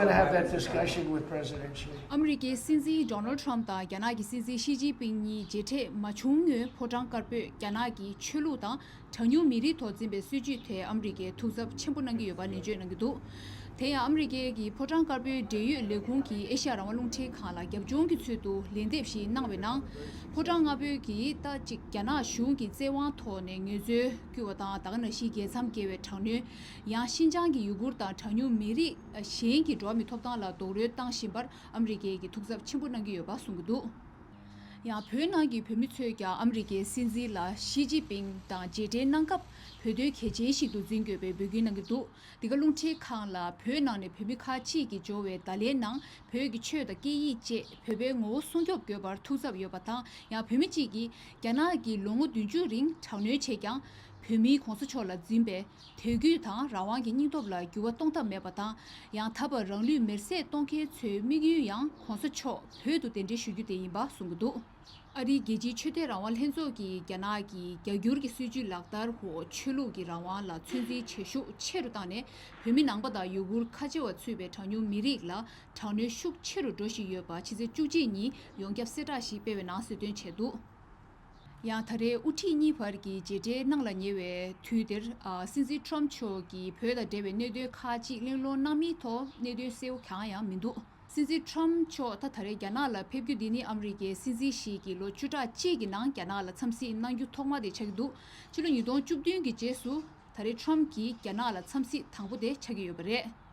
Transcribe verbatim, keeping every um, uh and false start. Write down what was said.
going to have that discussion with President Xi. ཨ་མི་རི་ཀའི་སྲིད་འཛིན་ཌོ་ནལ་ཌི་ཊརམ་དང་རྒྱ་ནག་གི་སྲིད་འཛིན་ཞི་ཅིན་ཕིང་གཉིས་མཇལ་འཕྲད་མ་བྱུང་སྔོན་ཕོ་བྲང་དཀར་པོས་རྒྱ་ནག་གི་ཆོས་ལུགས་དང་གྲངས་ཉུང་མི་རིགས་ཐོག་འཛིན་པའི་སྲིད་བྱུས་ཐད་ཨ་མི་རི་ཀས་ཐུགས་འཚབ་ཆེན་པོ་གནང་གི་ཡོད་པ་ནན་བརྗོད་གནང་གི་འདུག་དེ་ཡང་ཨ་མི་རི་ཀའི་གི་ཕོ་བྲང་དཀར་པོའི་འབྲེལ་ཡོད་ལས་ཁུངས་ཀྱིས་ཨེ་ཤ་ཡ་རང་དབང་རླུང་འཕྲིན་ཁང་ལ་རྒྱབ་ལྗོངས་ཀྱི་ཚུལ་དུ་ལན་འདེབས་ཤིག་གནང་བའི་ནང་། ཕོ་བྲང་ལྔ་པོའི་གི་ད་ཅིག་རྒྱ་ནག་གཞུང་གི་བཙན་དབང་ཐོག་ནས་ངལ་རྩོལ་བསྐྱུར་བ་དང་ད་ག་ནང་བཞིན་རྒྱལ་མཚམས་བརྒལ་བའི་དྲག་གནོན། ཡང་ཤིན་ཅང་གི་ཡུ་གུར་དང་གྲངས་ཉུང་མི་རིགས་གཞན་གྱི་འགྲོ་བ་མིའི་ཐོབ་ཐང་ལ་རྡོག་རོལ་བཏང་བཞིན་པར་ཨ་མི་རི་ཀས་ཀྱི་ཐུགས་འཚབ་ཆེན་པོ་གནང་གི་ཡོད་པ་གསུངས་ཀྱི་འདུག་ཡང་བོད་ནང་གི་བོད་མི་ཚོས་ཀྱང་ཨ་མི་རི་ཀའི་སྲིད་འཛིན་ལ་ཞི་ཅིན་ཕིང་དང་མཇལ་འཕྲད་གནང་སྐབས་བོད་དོན་གལ་ཆེན་ཞིག་ཏུ་འཛིན་དགོས་པའི་འབོད་སྐུལ་གནང་གི་འདུག་འདི་ག་རླུང་འཕྲིན་ཁང་ལ་བོད་ནང་ནས་བོད་མི་ཁག་ཅིག་གིས་འབྱོར་བའི་བརྡ་ལན་ནང་བོད་ཀྱི་ཆོས་དང་སྐད་ཡིག་བཅས་བོད་པའི་ངོ་བོ་སྲུང་སྐྱོབ་དགོས་པར་ཐུགས་འཚབ་ཡོད་པ་དང་། ཡང་བོད་མི་གཅིག་གིས་རྒྱ་ནག་གིས་ལོ་ངོ་བདུན་ཅུ་རིང་དྲག་གནོན་བྱས་ཀྱང་། བོད་མིའི་གོང་ས་མཆོག་ལ་འཛིན་པའི་དད་གུས་དང་རང་དབང་གི་སྙིང་སྟོབས་ལ་འགྱུར་བ་གཏོང་ཐབས་མེད་པ་དང་། ཡང་ད་བར་རང་ལུས་མེར་སྲེག་གཏོང་མཁན་ཚོའི་དམིགས་ཡུལ་ཡང་གོང་ས་མཆོག་བོད་དུ་གདན་འདྲེན་ཞུ་རྒྱུ་དེ་ཡིན་པ་གསུངས་ཀྱི་འདུག་ཨ་རིའི་རྒྱལ་སྤྱིའི་ཆོས་དད་རང་དབང་ལྷན་ཚོགས་ཀྱིས་རྒྱ་ནག་གི་རྒྱ་སྒྱུར་གྱི་སྲིད་བྱུས་ལག་བསྟར་འོག་ཆོས་ལུགས་ཀྱི་རང་དབང་ལ་ཚོད་འཛིན་བྱེད་ཤུགས་ཆེ་རུ་བཏང་ནས། བོད་མི་ནང་པ་དང་ཡུ་གུར་ཁ་ཆེ་བ་ཚུད་པའི་གྲངས་ཉུང་མི་རིགས་ལ་དྲག་གནོན་ཤུགས་ཆེ་རུ་འགྲོ་བཞིན་ཡོད་པ་ཕྱི་ཚེས་བཅུ་གཅིག་ཉིན་ཡོངས་ཁྱབ་གསལ་བསྒྲགས་ཤིག་སྤེལ་བའི་ནང་གསལ་སྟོན་བྱས་འདུག་ཡང་ད་རེས་དབུ་ཁྲིད་གཉིས་བར་གྱི་མཇལ་འཕྲད་གནང་ལ་ཉེ་བའི་དུས་དེར། ཨ། སྲིད་འཛིན་ཊརམ་མཆོག་གིས་བོད་དང་འབྲེལ་བའི་གནད་དོན་ཁག་ཅིག་གླེང་སློང་གནང་མིན་ཐོག་གནད་དོན་གསལ་བོ་གང་ཡང་མི་འདུག་སྲིད་འཛིན་ཊརམ་མཆོག་ད་ད་རེས་རྒྱ་ནག་ལ་ཕེབས་རྒྱུ་འདི་ནི་ཨ་མི་རི་ཀའི་སྲིད་འཛིན་ཞིག་གིས་ལོ་བཅུ་ཕྲག་གཅིག་གི་ནང་རྒྱ་ནག་ལ་འཚམས་གཟིགས་གནང་རྒྱུ་ཐོག་མ་དེ་ཆགས་ཀྱི་འདུག་ཕྱི་ལོ་ཉིས་སྟོང་བཅུ་བདུན་གྱི་རྗེས་སུ་ད་རེས་ཊརམ་གྱིས་རྒྱ་ནག་ལ་འཚམས་གཟིགས་དང་པོ་དེ་ཆགས་ཀྱི་ཡོད་པ་རེད།